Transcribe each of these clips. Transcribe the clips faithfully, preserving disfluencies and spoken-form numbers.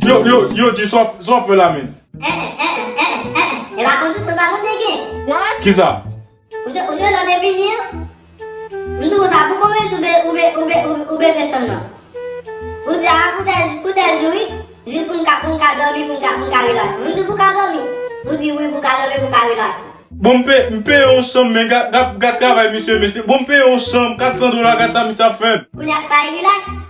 Yo, yo, yo, G, sa w ap, sa w ap fè la, menm? Eh, eh, eh, eh, eh, eh, eh. E pa kondisyon sa moun te gen. What? Kisa? Ou jwe, ou jwe lè w te vini an? M di w sa, pou konbyen jou ou be-, ou be-, ou be-, ou, ou bezwen chanm nan? Ou di, a, pou tèl, pou tèl jou, wi. Jis pou m ka, pou m ka dòmi, pou m ka, pou m ka rilaks. M di, pou w ka dòmi? Ou di, wi, pou w ka dòmi, pou w ka rilaks. Bon, m pe-, m peye yon chanm, men gad, gad, gad travay misye, mesye. Bon, m peye yon chanm, kat san dola, gad sa misye ap fè m. Kounye a, sa e rilaks?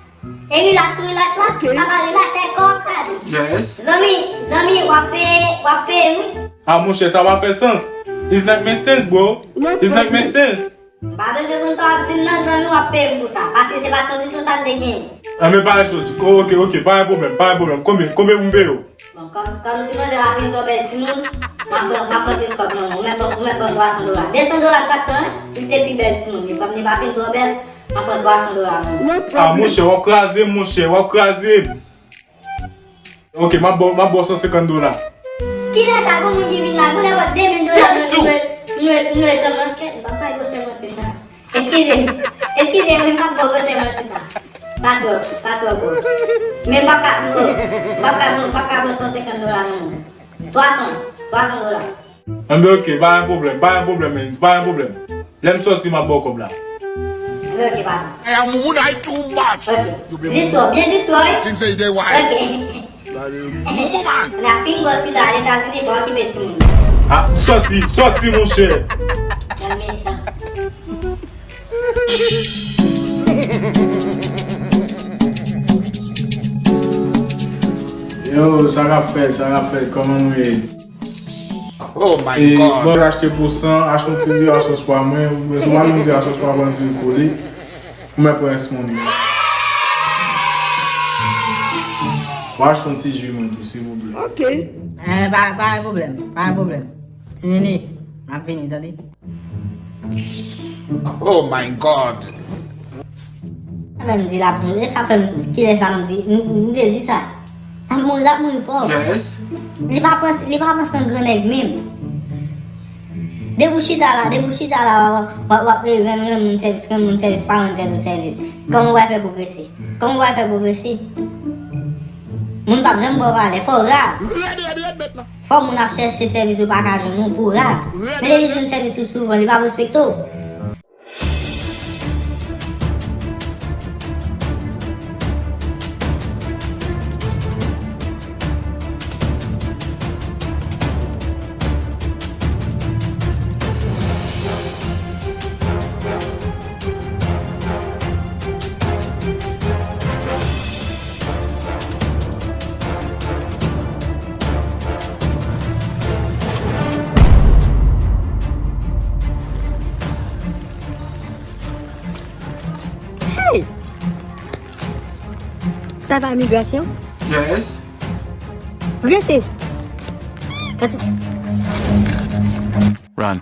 E rilaks ou rilaks la? Ok. Sa pa rilaks, se kò w ap kraze. Yes. Zanmi, zanmi, w ap peye, w ap peye m, wi. Ah, monchè, sa pa fè sans. It's not make sense, bro. It's not make sense. M pa bezwen konn sa w ap di m nan, zanmi, w ap peye m pou sa. Paske se pa t kondisyon sa n te genyen. Ah, men pa jodi. Oh, ok, ok, pa gen pwoblèm, pa gen pwoblèm. Konbyen, konbyen pou m peye w? Bon, kòm, kòm ti manzè pa fin twò bèl timoun, m ap pran, m ap pran plis kòb nan men w. Ou mèt ban, ou mèt ban m twa san dola. De san dola m t ap pran, si l te pi bèl timoun. Men kòm li pa fin twò bèl, m ap pran twa san dola nan men w. Ah, monchè, w ap kraze m, monchè, w ap kraze m. Ok, m ap ba w, m ap ba w san senkant dola. Kilè sa gon moun ki vin la, pou nenpòt de mil dola, mwen, mwen, mwen, mwen, chanm nan kèt, m p ap bay gwosè manti sa. Eskize m. Eskize m, wi, m p ap ba w gwosè manti sa. Sa twòp, sa twòp gwo. Men m p ap ka, m p ap ka, m p ap ka ba w san senkant dola non. Twa san, twa san dola. Enben, ok, pa gen pwoblèm, pa gen pwoblèm, men, pa gen pwoblèm. Lè m sòti, m ap ba w kòb la. Enben, ok, patwon. I am woman I too much. Ok. Zistwa, byen zistwa, wi. Think say they wise. Ok. Mumu man. N ap fin gòs li la, Etazini pa okipe timoun. Ah, sòti, sòti, monchè. Jan mechan. Yo, sa k ap fèt, sa k ap fèt, kòman nou ye? Oh my God. E, bon, achte pou san, achte yon ti diri a sòs pwa mwen, oubyen si w pa gen yon diri a sòs pwa, pran diri kole. Ou mèt pran S-Money. Ou achte yon ti ji mwen tou, silvouplè. Ok. Eh, pa, pa gen pwoblèm, pa gen pwoblèm. Ti Nene, m ap vini, tande. Oh my God. Sa fè m di l ap mouri. E sa fè m, kilè sa m di, m, m te di sa. L ap mouri, l ap mouri pòv. Yes. Li pa pran, li pa pran san gran nèg menm. Depi w chita la, depi w chita la, w ap, w ap, w ap rann, rann moun sèvis, rann moun sèvis, pa rann tèt ou sèvis. Kòman w pral fè pwogrese? Kòman w pral fè pwogrese? Moun p ap janm ba w valè, fò w ra. Rèd, rèd, rèd, bèt la. Fò moun ap chèche sèvis ou pa ka jwenn ou pou ra. Men depi jwenn sèvis ou souvan, li p ap respekte w. Hey! Sa pa imigrasyon? Yes. Rete! Run.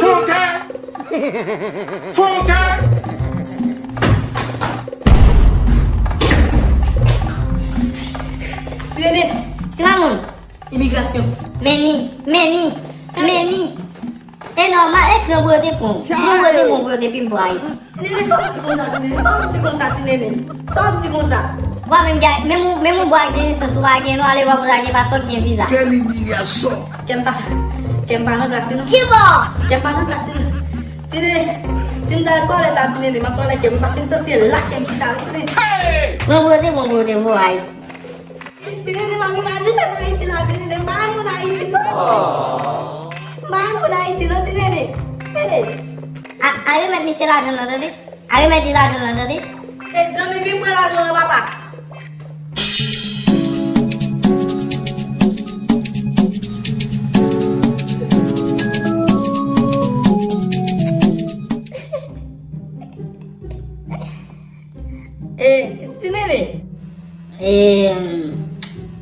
Fouke! Fouke! Ti Nene, ti mamoun. Imigrasyon. Meni, meni, meni. E nòmal, e gran pou yo te pran w. Gran pou yo te pran w pou yo te pimp Ayiti. Ti Nene, sa w ap di konsa, Ti Nene? Sa w ap di konsa, Ti Nene? Sa w ap di konsa? Bwa menm gen, menm ou, menm ou bwa ak de lisans ou pa gen non, ale bwa pou ta gen paspò, gen viza. Kèl imilyasyon! Kè m pa, kè m pa nan plas li non. Kibò? Kè m pa nan plas li non. Ti Nene, si m ta al twalèt la, Ti Nene, m ap twalèt kè m, paske m santi e la kè m chita wi, Ti Nene. Hey! Pran pou yo te, pran pou yo te, pran pou yo te pran Ayiti. Ti Nene, m ap imajine m Ayiti la, Ti Nene, m pa renmen moun Ayiti non. A, a remèt misye lajan l nan, tande. A remèt li lajan l nan, tande. E zanmi, vin pran lajan w nan, papa. E, ti, ti nene. E,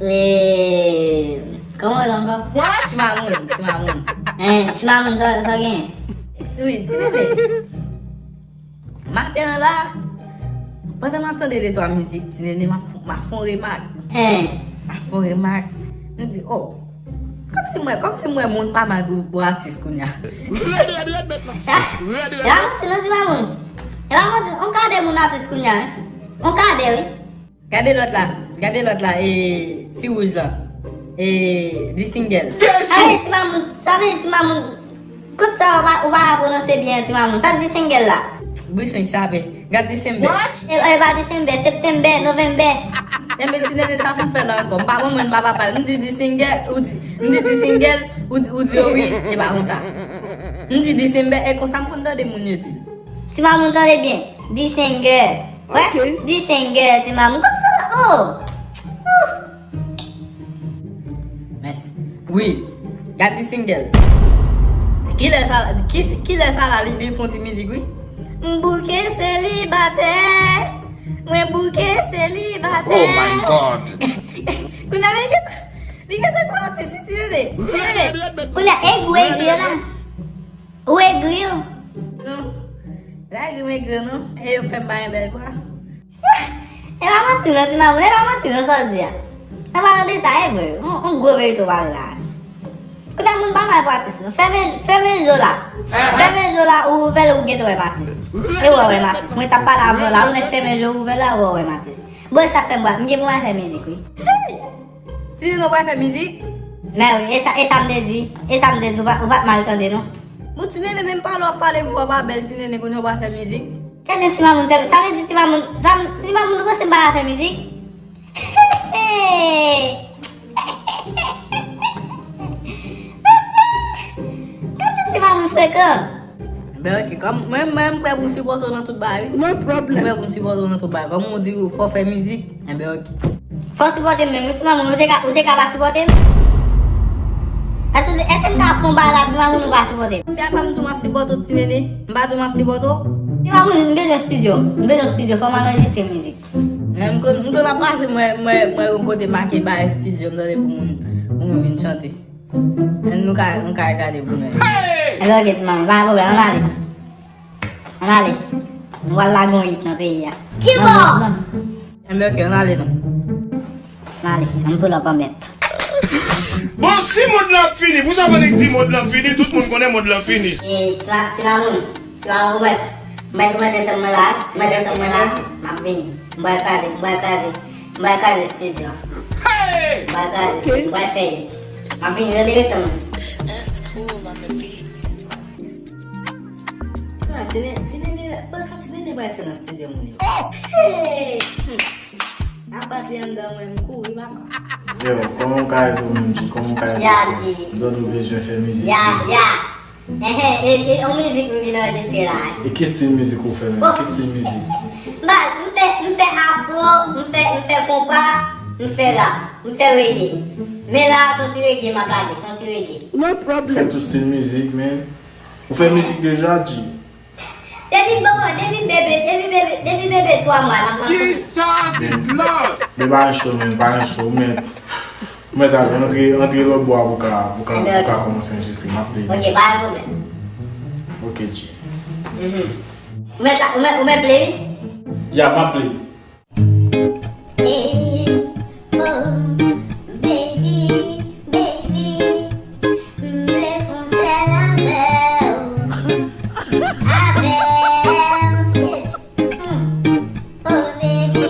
e, kòman w rele ankò? Ti mamoun, ti mamoun. Hein, ti mamoun, sa, sa w genyen? Wi, ti nene. Maten an la, pandan m ap tande de twa mizik, ti nene, m ap, m ap fè yon remak. Hein. M ap fè yon remak. M di, oh, kòmsi m wè, kòmsi m wè moun pa mal pou, pou atis kounye a. Rèd, rèd, rèd, mèt la. Rèd, rèd, rèd. E pa manti non, ti mamoun. E pa manti, on gade moun atis kounye a, wi. On gade, wi. Gade lòt la, gade lòt la, e, ti wouj la, e, D-Single. Sa vle di ti mamoun, sa vle di ti mamoun, kout sa ou pa, ou pa ka pwononse byen, ti mamoun. Sa D-Single la? Bouch mwen chape. Gad Disenbè. E, e pa Disenbè, Septenbè, November. Enben, ti nene, sa pou m fè la ankò? M pa manman, m pa papa. M di D-Single, ou di, m di D-Single, ou, ou di, oh wi, e pa konsa. M di Disenbè, e konsa m konn tande moun yo di. Ti mamoun, tande byen. D-Single. Wè? Ok. D-Single, ti mamoun. Konsa, oh! Mèsi. Wi. Gad D-Single. Kilè sa, ki, kilè sa la, li, li fè yon ti mizik, wi. M bouke selibatè. Mwen bouke selibatè. Oh my God. Kounye a, li gentan, li gentan kou atis, wi, ti nene. Ti nene. Kounye a, egri, egri yo la. Ou egri yo? Non. Lage m egri non. E yo fè m pa gen bèl vwa. E pa manti non, ti mamoun, e pa manti non, sa w di a. An palan de sa, e vre, on, on gwo verite w pale la. Kounye a moun pa mal pou atis non. Fèmen, fèmen je w la. Fèmen je w la, ou ouvè l, ou gentan wè m atis. E w wè m atis. Mwen t ap pale avè w la, ou nèk fèmen je w, ouvè l la, ou wè m atis. Bon, e sa k fè m, m gen pou mwen fè mizik, wi. Hey! Ti nene, w pral fè mizik? Mè wi, e sa, e sa m te di, e sa m te di, ou pa, ou pa t mal tande non. Bon, ti nene, menm pale w ap pale, vwa w pa bèl, ti nene, kounye a w pral fè mizik? Gade ti mamoun, sa vle di ti mamoun, sa, ti mamoun, ou panse m pa ka fè mizik? Mesye, gade ti mamoun frekan. Ben, ok, kòm mwen, mwen, m prè pou m sipòte w nan tout bagay, wi. No problem. M prè pou m sipòte w nan tout bagay. Kòm ou di, fò w fè mizik, enben, ok. Fò w sipòte m menm, wi, ti mamoun, ou te ka, ou te ka pa sipòte m? Èske, èske m ka fè yon bagay la, ti mamoun, ou pa sipòte m? Byen, pa m di w m ap sipòte w, ti nene. M pa di w m ap sipòte w. Ti mamoun, m bezwen estidyo. M bezwen estidyo, fò m al anrejistre mizik. Men m konn, m konn ap pase, mwen, mwen, mwen, yon kote make ba estidyo, m tande pou moun, pou moun vin chante. Men nou ka, nou ka gade pou nou. Enben, ok, ti mamoun, pa gen pwoblèm, ann ale. Ann ale. Nou pral lage yon hit nan peyi a. Kibò? Enben, ok, ann ale non. Ann ale, ann pull up an mèt. Bon, si mond lan ap fini, pou sa w annik di mond lan fini, tout moun konnen mond lan fini. E, ti ma-, ti mamoun, ti mamoun, ou mèt, ou mèt, ou mèt tann mwen la, ou mèt tann mwen la, m ap vini. M pral kraze, m pral kraze, m pral kraze estidyo a. M pral kraze estidyo, m pral fè hit. M ap vini, rete, rete tann mwen. Ah, ti nene, ti nene, ti nene pral fè nan estidyo moun yo. Hey! Hmm. Ap bat li anndan mwen, m kouri, papa. Yo, kòman w ka ede w menm, G? Kòman w ka ede w fè? Ya, G. M tande w bezwen fè mizik. Ya, ya. Ehe, e, e, yon mizik m vin anrejistre la. E ki stil mizik ou fè menm? Ki stil mizik? M pa, m fè, m fè afro, m fè, m fè konpa, m fè rap, m fè reggae. Men la, se yon ti reggae m ap lage, se yon ti reggae. No problem. Ou fè tout stil mizik, men. Ou fè mizik deja, G? Depi, bon, bon, depi bebe, depi bebe, depi bebe twa mwa, m ap, m ap chante. Jesus is Lord! Men pa yon cho, men, pa yon cho, men. Ou mèt ale, antre, antre lòt bò a pou ka, pou ka, pou ka kòmanse anrejistre. M ap play. Ok, pa gen pwoblèm. Ok, G. Mhm. Ou mèt la, ou mèt, ou mèt play, wi? Ya, m ap play. Eh, oh, baby, baby, m vle fè yon sèl avè w. Avè w, shit. Mm. Oh, baby,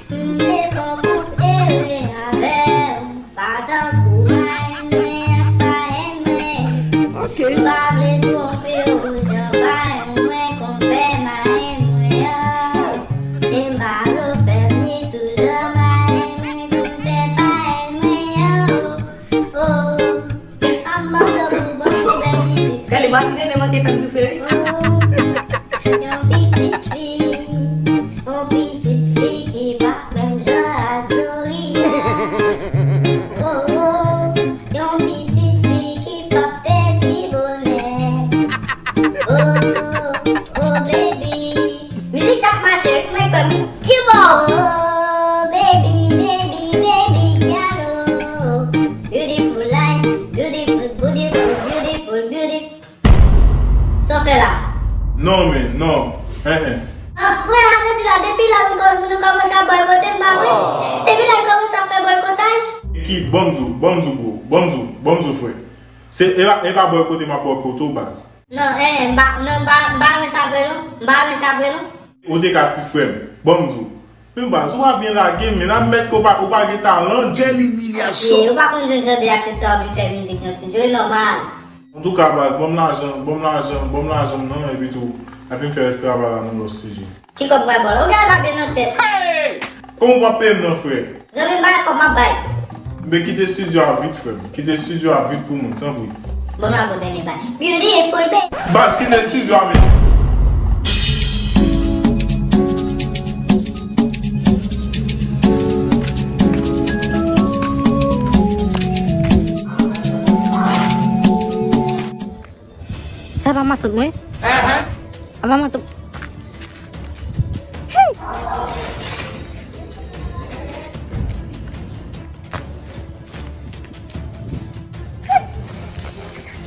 m vle fè yon koup ere avè w. Pa tankou marenn mwen ak parenn mwen. Ok. M pa vle twonpe w jan parenn mwen konn fè marenn mwen an. E m pa vle w fè m ni tou jan marenn mwen konn fè parenn mwen an. Oh, oh. M ap mande w pou ban m yon bèl pitit. Ki, ban m di w, ban m di w, bro, ban m di w, ban m di w, frè. Se, e pa, e pa bòy kote m ap bòy kote w, baz. Non, eh, m pa, non, m pa, m pa renmen sa vre, non. M pa renmen sa vre, non. Ou te ka ti frè m. Ban m di w. Men baz, ou pa byen lage, men ap mèt ke w pa, ou pa gen talan. Kèl imilyasyon! Ou pa konn jwenn jan de atis sa yo vin fè mizik nan estidyo, e nòmal. Antouka, baz, ban m lajan, ban m lajan, ban m lajan m nan, epi tou, n a fin fè rès travay la nan lòt estidyo. Ki kòb mwen ba w la? Ou gen pa byen nan tèt. Kòman w p ap peye m nan, frè? Zanmi m, bay kòb m ap bay. Men kite estidyo a vit, frè m. Kite estidyo a vit pou mwen, tanpri. Bon, m ap yon dènye bay. Beautiful baby. Baz, kite estidyo a vit. Sa pa matant mwen? Sa pa matant. Hey!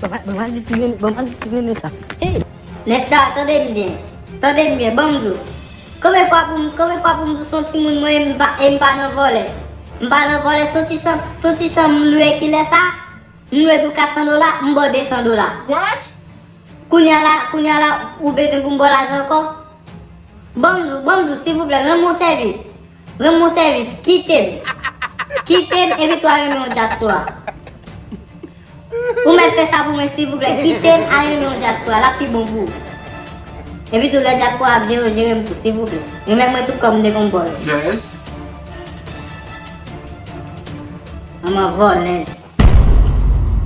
Bon, bon, bon, di ti nene, bon, bon, di ti nene sa. Hey! Nèf la, tande m byen. Tande m byen, ban m di w. Konbyen fwa pou m, konbyen fwa pou m di w se yon timoun mwen, e m pa, e m pa nan vòlè? M pa nan vòlè, se yon ti chanm, se yon ti chanm m lwe kilè sa? M lwe pou kat san dola, m ba w de san dola. What? Kounye a la, kounye a la, ou bezwen pou m ba w lajan ankò? Ban m di w, ban m di w, silvouplè, rann mwen yon sèvis. Rann mwen yon sèvis, kite m. Kite m, epi tou al renmen yon dyaspora. Ou mèt fè sa pou mwen, silvouplè. Kite m al renmen yon dyaspora, l ap pi bon pou ou. Epi tou, lè dyaspora ap jere w, jere m tou, silvouplè. Remèt mwen tout kòb m te konn ba w yo. Yes. Manman vòlèz.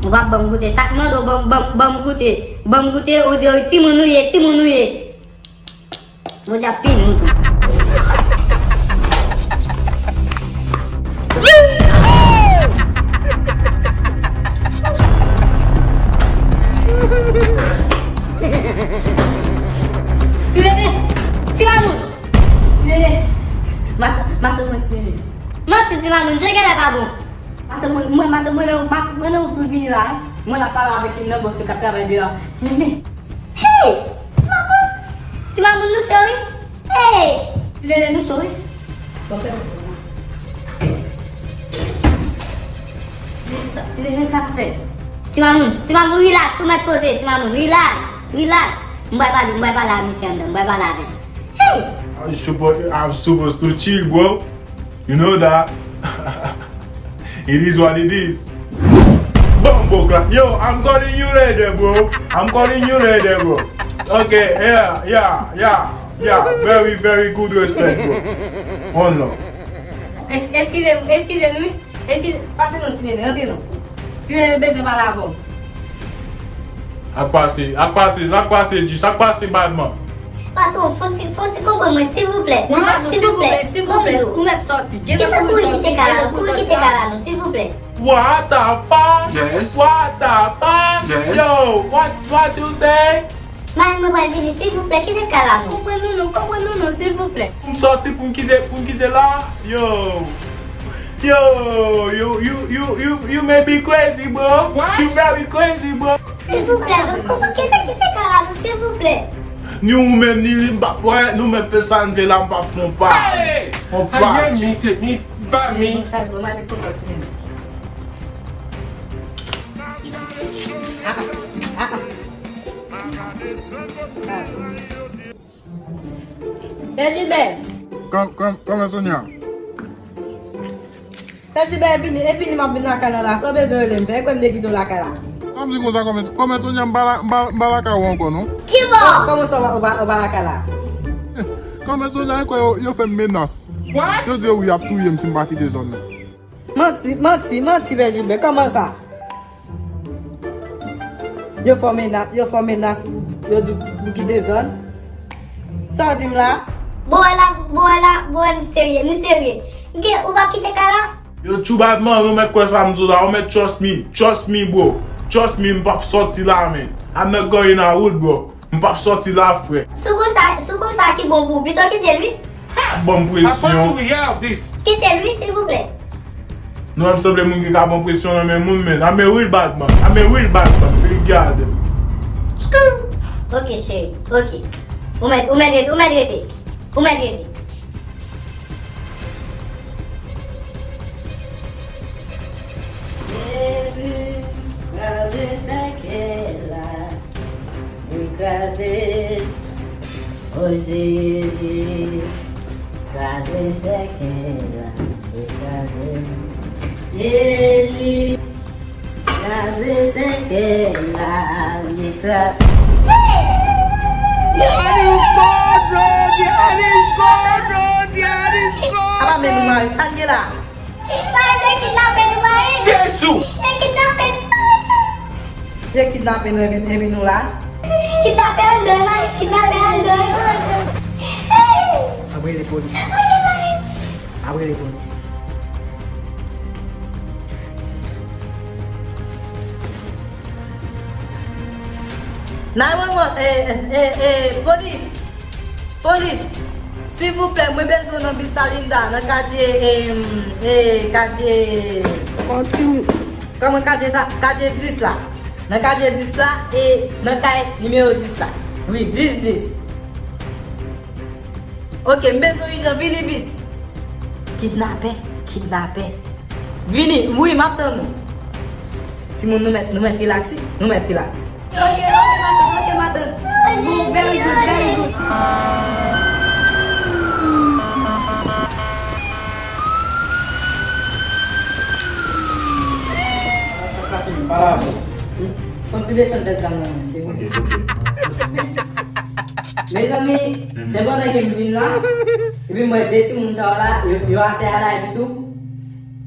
Ou p ap ban m goute. Chak mande w ban, ban, ban m goute. Ban m goute, ou di, "Oh, timoun ou ye, timoun ou ye." Bondye ap pini w tou. Ti nene! Ti mamoun! Ti nene! Matant, matant mwen, ti nene. Manti, ti mamoun, jan genlè pa bon. Matant mwen, mwen, matant mwen, nan, matant mwen nan wout pou l vini la, wi. Mwen la pale avèk youn nan bòs yo k ap travay deyò. Ti nene. Hey! Ti mamoun! Ti mamoun nou cho, wi. Hey! Ti nene nou cho, wi. Bon, fè. Ti, sa, ti nene sa k fèt. Ti mamoun, ti mamoun, relax, ou mèt poze, ti mamoun, relax, relax. M pral pale, m pral pale a misye anndan, m pral pale avè l. Hey! I'm supposed, I'm supposed to chill, bro. You know that. It is what it is. Bumbo clap. Yo, I'm calling you later, bro. I'm calling you later, bro. Okay, yeah, yeah, yeah, yeah. Very, very good respect, bro. One love. Es-, eskize m, eskize m, wi. Eskize, pase non, ti nene, rantre non. Ti nene bezwen pale avè w. Ak pase, ak pase, ak pase, G, ak pase, badman. Patwon, fon ti, fon ti konprann mwen, silvouplè. Wi, patwon, silvouplè, silvouplè, ou mèt sòti. Gentan pou sòti, gentan pou sòti. Kite kay la, non, silvouplè. What the fuck? Yes. What the fuck? Yes. Yo, what, what you say? Marenn mwen pral vini, silvouplè, kite kay la, non. Konprann nou, non, konprann nou, non, silvouplè. Pou m sòti, pou m kite, pou m kite la? Yo. Yo, you, you, you, you, you may be crazy, bro. What? You very crazy, bro. Silvouplè, non, konprann, kite, kite kay la, non, silvouplè. Ni ou menm, ni li, m p ap wè, nou mèt fè sa n vle la, m p ap fè yon pa. Hey! Yon pa. Aye, mi te, mi, ba mi. Pè Jilbè! Kòm, kòm, kòman Sonia? Pè Jilbè, e vini, e vini m ap vin lakay la la. Sa w bezwen rele m fè? E kwè m te kite w lakay la. Kòm di konsa, kòman, kòman Sonia, m pa la, m pa, m pa lakay ou ankò, non. Kibò? Kòman sa w pa, w pa, w pa lakay la? Kòman Sonia, e kwè yo, yo fè m menas. What? Yo di yo wi, y ap touye m si m pa kite zòn nan. Manti, manti, manti, Pè Jilbè, kòman sa? Yo fè w menas, yo fè w menas, yo di w pou kite zòn. Sa w di m la? Bon, wè la, bon, wè la, bon, wè, m serye, m serye. Gen, ou p ap kite kay la? Yo, tchou badman, nou mèt kwè sa m di w la, ou mèt trust me, trust me, bro. Trust me, m p ap sòti la, man. I'm not going out, bro. M p ap sòti la, frè. Si w konn sa, si w konn sa ki bon pou w, pito kite l, wi. Ban m presyon. Kite l, wi, silvouplè. Nou ap sanble moun ki ka pran presyon nan men moun, men I'm a real bad man. I'm a real bad man. Fè gade. Skrrt. Ok, cheri. Ok. Ou mèt, ou mèt rete, ou mèt rete. Ou mèt rete. Jezi, kraze sèkèy la, kraze. Jezi, kraze sèkèy la, kraze. Apa men nou mari, sa n gen la? Mari, yo kidnape nou, mari. Jezi! Yo kidnape nou, mari. Yo kidnape nou, epi, epi nou la? Kidnape anndan, mari, kidnape anndan. Ap rele polis. Ap rele polis. Nine one one, eh, eh, eh, polis. Polis, silvouplè, mwen bezwen nan Vista Linda, nan katye, em, eh, katye, kòman katye sa? Katye dis la. Nan katye dis la, e nan kay nimewo dis la. Wi, dis dis. Ok, m bezwen ijan, vini vit. Kidnapè, kidnapè. Vini, wi, m ap tann ou. Timoun, nou mèt, nou mèt rilaks, wi. Nou mèt rilaks. Ok, ok, matant, ok, matant. Bon, very good, very good. Fon ti desann tèt sa nan men, se bon. Ok, ok. Mèsi. Mezanmi, se pandan ke m vin la, epi m wè de timoun sa yo la, yo, yo atè a la, epi tou,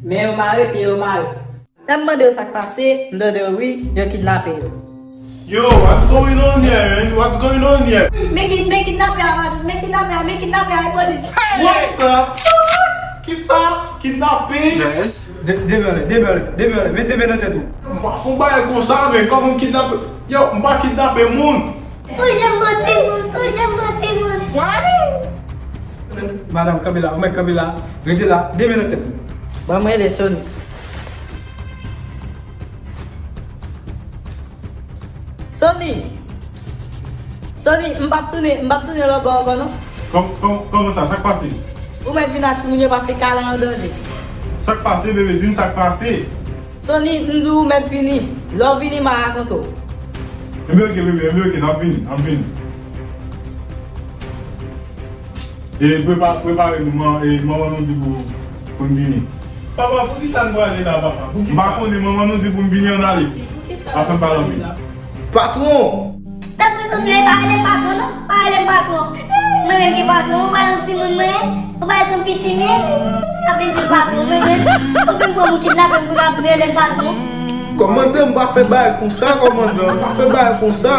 men yo mare, pye yo mare. Lè m mande yo sa k pase, m tande yo, wi, yo kidnape yo. Yo, what's going on here, man? What's going on here? Men ki, men kidnapè a, men kidnapè a, men kidnapè a, e polis. What the fuck? Kisa? Kidnapping? Yes. De-, demele, demele, demele, mete men nan tèt ou. M pa fè yon bagay konsa, men kòman m kidnape? Yo, m pa kidnape moun. Ou janm bon timoun, ou janm bon timoun. What? Madanm, kanpe la, ou mèt kanpe la, rete la, de men nan tèt ou. Ban mwen rele Sony. Sony! Sony, m p ap tounen, m p ap tounen lòbò ankò non. Kòm-, kòm-, kòman sa? Sa k pase? Ou mèt vin ak timoun yo paske kay la an danje. Sa k pase, bebe? Di m sa k pase. Sony, m di w ou mèt vini. Lè w vini, m a rakonte w. Enben, oke, bebe, enben, oke, n ap vini, n ap vini. E prepa-, prepare nou, man-, e manman nou di pou, pou n vini. Papa, poukisa n prale la, papa? Poukisa? M pa konnen, manman nou di pou n vini, ann ale. Poukisa? Pa fè m pale anpil. Patwon! Tanpri souple, pa rele m patwon non, pa rele m patwon. Mwen menm ki patwon, ou pa yon timoun mwen ye, ou pa yon piti m ye. Ap vin di patwon, mwen menm. Ou vin pran m kidnape m pou n ap rele m patwon. Kòmandan, m pa fè bagay konsa, kòmandan, m pa fè bagay konsa.